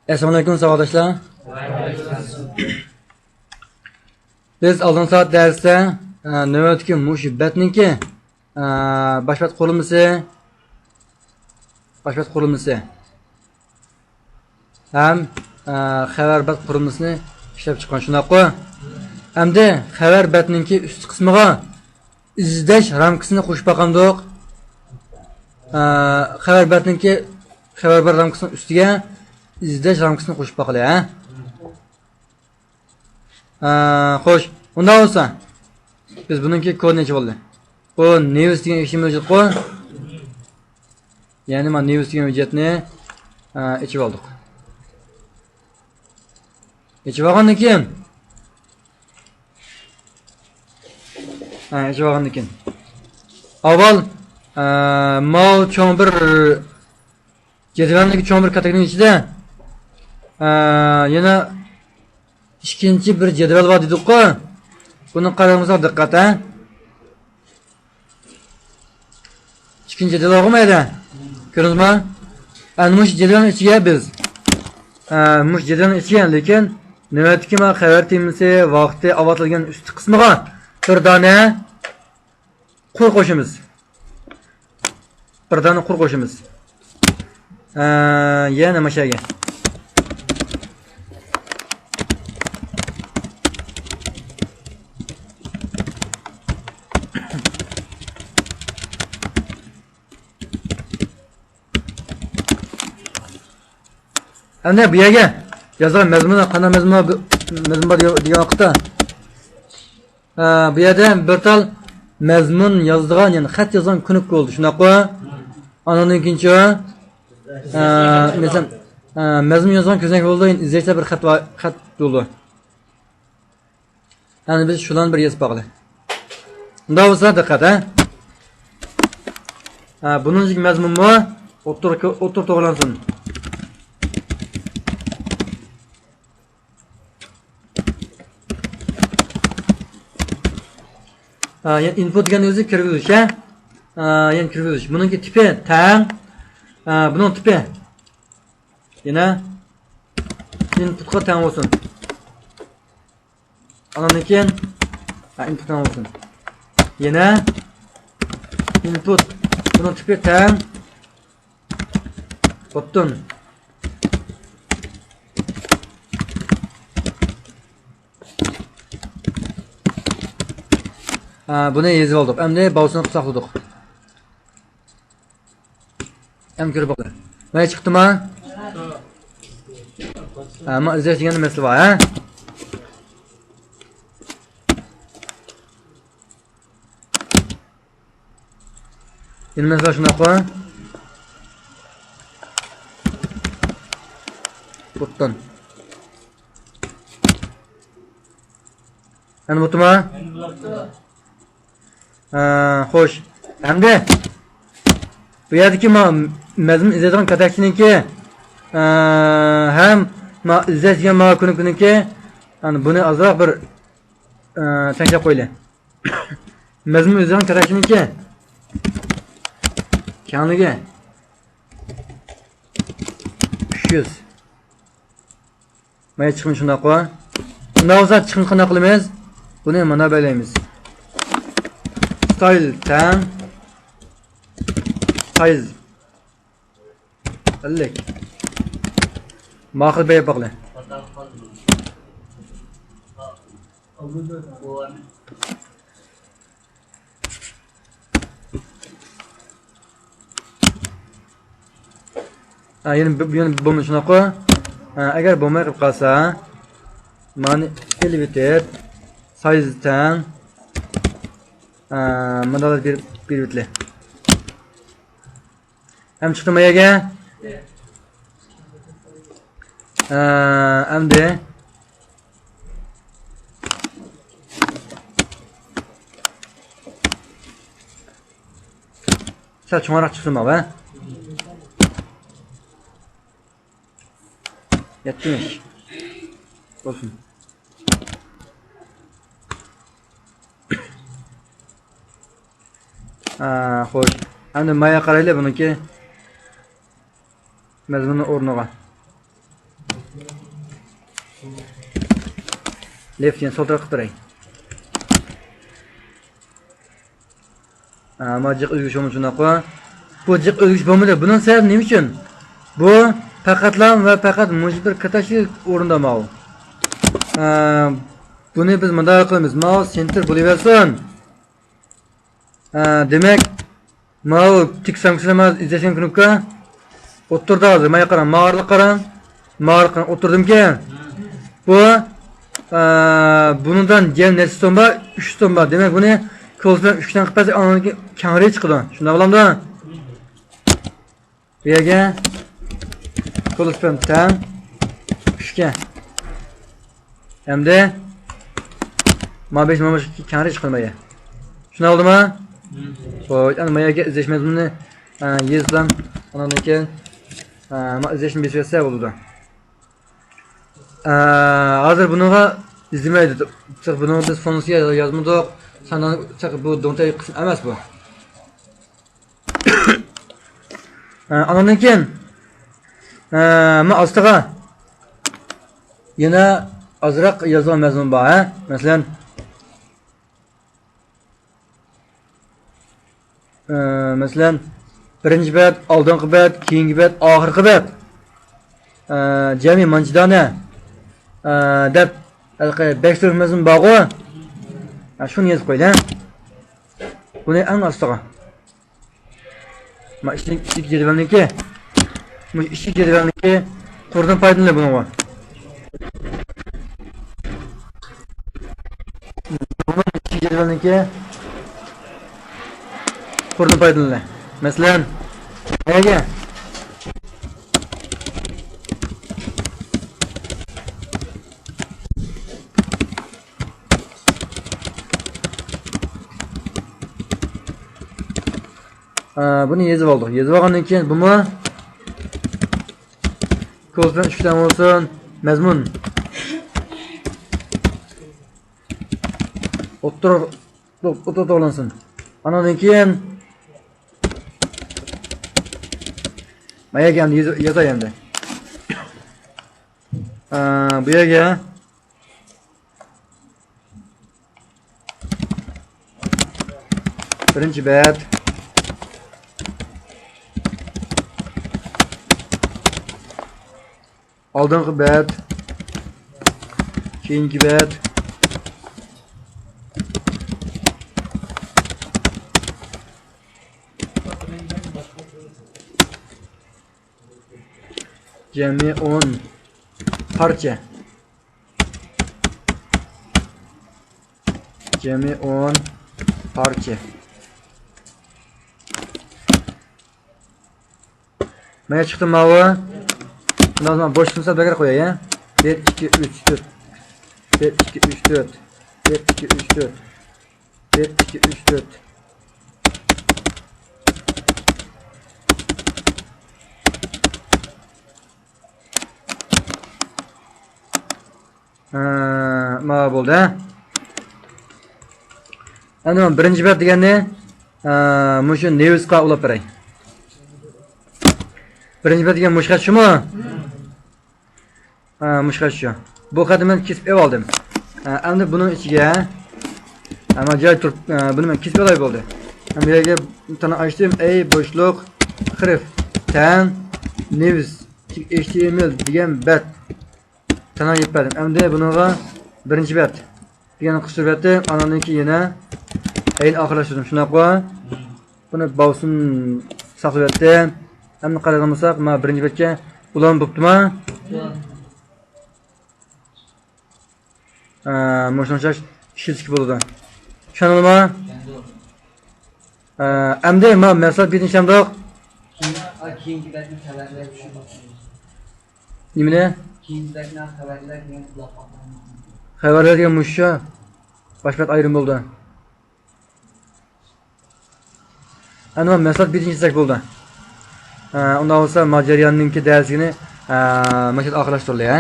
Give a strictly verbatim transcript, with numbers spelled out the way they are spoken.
ئەسسالامۇئەلەيكۇم، ساۋاقداشلار. بىز ئالدىنقى سائەت دەرستە، ئە، نۆۋەتتىكى مۇشۇ بەتنىڭكى، ئە، باش بەت قۇرۇلمىسى، باش بەت قۇرۇلمىسى ھەم، ئە، خەۋەر بەت قۇرۇلمىسىنى ئىشلەپ چىققان، شۇنداققۇ؟ ئەمدى خەۋەر بەتنىڭكى ئۈستى قىسمىغا ئىزدەش رامكىسىنى قوشۇپ باقامدۇق. ئە، خەۋەر بەتنىڭكى، خەۋەر بەت رامكىسىنىڭ ئۈستىگە ئىزدەش رامكىسىنى قوشۇپ باقىلى، ھە؟ ئە، خوش، ئۇنداق بولسا، بىز بۇنىڭكى كودىنى ئېچىۋالدى. بۇ نېۋىس دېگەن ئېچىمىز جىققۇ. يەنى مانا نېۋىس دېگەن ھۆججەتنى، ئە، ئېچىۋالدۇق. ئېچىۋالغاندىن كېيىن، ئە، ئېچىۋالغاندىن كېيىن، ئاۋۋال، ئە، ماۋۇ چوڭ بىر جەدۋەلنىڭ چوڭ بىر كاتەكنىڭ ئىچىدە، ئە، يەنە ئىككىنچى بىر جەدۋەل بار دېدۇققۇ. بۇنى قاراڭلار دىققەت، ھە. ئىككىنچى جەدۋەلغۇ مەيدە. كۆردىڭىزمۇ؟ ئەنە مۇشۇ جەدۋەلنىڭ ئىچىگە بىز، ئە، مۇشۇ جەدۋەلنىڭ ئىچىگە، لېكىن نۆۋەتتىكى مانا خەۋەر تېمىسى، ۋاقتى، ئاۋاتلار دېگەن ئۈستى قىسمىغا بىر دانە قۇر قوشىمىز. بىر دانە قۇر قوشىمىز. ئە، يەنە ماشەگە. ئەمدى بۇ يەرگە يازغان مەزمۇنى، قانداق مەزمۇن بار، مەزمۇن بار دېگەن ۋاقىتتا، ئە، بۇ يەردە بىر تال مەزمۇن يازىدىغان، يەنى خەت يازغان كۇنۇپكا بولدى، شۇنداققۇ؟ ئانىڭدىن كېيىنچۇ؟ ئە، مەسىلەن، ئە، مەزمۇن يازغان كۆزنەك بولىدۇ، يەنى ئىزدەشتە بىر خەت ۋا-، خەت بولىدۇ. يەنى بىز شۇلارنى بىر يېزىپ باقىلى. ئۇنداق بولسا دىققەت، ھە؟ ئە، بۇنىڭدىكى مەزمۇنمۇ ئوتتۇرا، ئوتتۇرا توغرىلانسۇن. ھە، يەنى ئىنپۇت دېگەن ئۆزى كىرگۈزۈش، ھە؟ ھە، يەنى كىرگۈزۈش. بۇنىڭكى تىپى تەڭ. ھە، بۇنىڭ تىپى يەنە ئىنپۇتقا تەڭ بولسۇن. ئاندىن كېيىن، ھە، ئىنپۇت تەڭ بولسۇن. يەنە ئىنپۇت. بۇنىڭ تىپى تەڭ. بوپتۇ. ھە، بۇنى يېزىپ ئالدۇق. ئەمدى باۋسىنى قىلىپ ساقلىدۇق. ئەمدى كۆرۈپ باقىلى. مانا چىقتىما؟ ھە، ما ئىزدەش دېگەندە مەسىلە بار، ھە؟ يەنە مەسىلە شۇنداققۇ؟ بوپتۇ. يەنە بوپتۇما؟ ھە، خوش. ئەمدى بۇ يەردىكى ما مەزمۇن ئىزدەيدىغان كاتەكچىنىڭكى، ئە، ھەم ما ئىزدەش دېگەن ما كۇنۇپكىنىڭكى، ئەنە بۇنى ئازراق بىر، ئە، تەڭشەپ قويىلى. مەزمۇن ئىزدەيدىغان كاتەكچىنىڭكى كەڭلىكى ئۈچ يۈز. مانا چىقىمى شۇنداققۇ؟ ئۇنداق بولسا چىقىمنى قانداق قىلىمىز؟ بۇنى مانا بەلگىلەيمىز. ستايل تەڭ سايز ئەللىك. ماقۇل، بېرىپ باقىلى. ھە، يەنە بۇ، يەنە بولمىدى شۇنداققۇ؟ ھە، ئەگەر بولماي قېلىپ قالسا، مانى ئېلىۋېتىپ، سايز تەڭ، ھە، مۇنداق بېرىپ، بېرىۋېتىلى. ھەم چىقتىمۇ يەرگە؟ ھە، ئەمدى سەل چوڭراق چىقسۇن بابا. يەتمىش بولسۇن. ھە، خوش. ئەمدى مايا قارايلى بۇنىڭكى مەزمۇننىڭ ئورنىغا. لېفت يەنە سول تەرەپ قىلىپ بېرەي. ئە، ما جىق ئۆزگىرىش بولمىدى، شۇنداققۇ؟ بۇ جىق ئۆزگىرىش بولمىدى. بۇنىڭ سەۋەبى نېمە ئۈچۈن؟ بۇ پەقەتلا ۋە پەقەت مۇشۇ بىر كاتاشلىك ئورۇندا ماۋۇ. ئە، بۇنى بىز مۇنداق قىلىمىز. ماۋۇ سېنتىر بولۇۋەرسۇن. ئە، دېمەك، ماۋۇ تىك سامكىسىنى مانا ئىزدەشكەن كۇنۇپكا. ئوتتۇرىدا ھازىر، مايا قاراڭ، ماغارلىق قاراڭ. ماغارلىق قاراڭ، ئوتتۇرىدىمكەن. بۇ، ئە، بۇنىڭدىن يەنە نەچچە سوم بار؟ ئۈچ سوم بار. دېمەك، بۇنى كولس بىلەن ئۈچتىن قىلىپ بەرسەك، ئاندىن كېيىن كەڭرى چىقىدۇ. شۇنداق بولامدۇ؟ بۇ يەرگە كولس بىلەن تەڭ ئۈچكە. ئەمدى ما بەش، ما بەش كەڭرى چىقىدۇ ما يەر. شۇنداق بولدىما؟ خوش، ئەمدى ما يەرگە ئىزدەش مەزمۇنىنى، ئە، يېزىپ، ئاندىن كېيىن، ئە، ما ئىزدەشنى بېسىۋەتسە بولىدۇ. ئە، ھازىر بۇنىڭغا ئىزدىمەيدۇ. تېخى بۇنىڭغا بىز فۇنكسىيە يازمىدۇق. ساندان تېخى بۇ دۇڭتەي قىسىم ئەمەس بۇ. ئە، ئاندىن كېيىن، ئە، ما ئاستىغا يەنە ئازراق يازغان مەزمۇن بار، ھە؟ مەسىلەن، ئە، مەسىلەن، بىرىنچى بەت، ئالدىنقى بەت، كېيىنكى بەت، ئاخىرقى بەت. ئە، جەمئىي مانچە دانە، ئە، دەپ ھېلىقى بەش تۈرلۈك مەزمۇن بارغۇ. ئە، شۇنى يېزىپ قويدى، ھە؟ بۇنى ئەڭ ئاستىغا. ما ئىچىدىكى، ئىچىدىكى جەدۋەلنىڭكى، مۇشۇ ئىچىدىكى جەدۋەلنىڭكى قۇرىدىن پايدىلىنىلە بۇنىڭغا. بۇنىڭ ئىچىدىكى جەدۋەلنىڭكى قۇرىدىن پايدىلىنىلە. مەسىلەن، نەگە؟ ئە، بۇنى يېزىپ ئالدۇق. يېزىپ ئالغاندىن كېيىن بۇمۇ كولس بىلەن ئۈچ بىلەن بولسۇن. مەزمۇن. ئوتتۇرا، ئوتتۇرا توغرىلانسۇن. ئاندىن كېيىن ما يەرگە ئەمدى يېزىپ، يازاي ئەمدى. ئە، بۇ يەرگە بىرىنچى بەت. ئالدىنقى بەت. كېيىنكى بەت. جەمئىي ئون پارچە. جەمئىي ئون پارچە. مانا چىقتى ماۋۇ. شۇنداق زامان بوش تۇرسا بەكرەك قوياي، ھە؟ بىر، ئىككى، ئۈچ، تۆت. بىر، ئىككى، ئۈچ، تۆت. بىر، ئىككى، ئۈچ، تۆت. بىر، ئىككى، ئۈچ، تۆت. ھە، مانا بولدى، ھە. ئەمدى مەن بىرىنچى بەت دېگەننى، ھە، مۇشۇ نېۋىسقا ئۇلاپ بېرەي. بىرىنچى بەت دېگەن مۇشۇ خەت شۇمۇ؟ ھە، مۇشۇ خەت شۇ. بۇ خەتنى مەن كېسىپ ئېلىۋالدىم. ھە، ئەمدى بۇنىڭ ئىچىگە، ھە، مانا جاي تۇرۇپ، ھە، بۇنى مەن كېسىپ ئالاي بولدى. ھەم بۇ يەرگە تانا ئاچتىم. ئەي بوشلۇق، خىرىف، تەن، نېۋىس، ئېچ تى ئېم ئېل دېگەن بەت. تانا يېپىپ بەردىم. ئەمدى بۇنىڭغا بىرىنچى بەت دېگەننى قىستۇرۇۋەتتىم. ئانىڭدىن كېيىن يەنە ئەينى ئاخىرلاشتۇردۇم. شۇنداققۇ؟ بۇنى باۋسۇن ساقلىۋەتتىم. ئەمدى قارايدىغان بولساق، مانا بىرىنچى بەتكە ئۇلانما بوپتۇما؟ ھە، مۇشۇنىڭ ئوخشاش ئىشلىتىشكە بولىدۇ. چۈشەندىڭلارمۇ؟ ھە، ئەمدى مانا مەھسۇلات بېتىنى ئىشلەمدۇق. كېيىن، ئا، كېيىنكى بەتنى خەۋەرلەر ئۈچۈن. نېمىنى؟ كېيىنكى بەتنى خەۋەرلەر دېگەن قۇلاق قاپلىغان. خەۋەرلەر دېگەن مۇشۇ. باش بەت ئايرىم بولدى. ئەنە مەھسۇلات بېتىنى چىزسەك بولدى. ھە، ئۇنداق بولسا ما جەرياننىڭكى دەرسىنى، ھە، مەشەدە ئاخىرلاشتۇرىلى، ھە.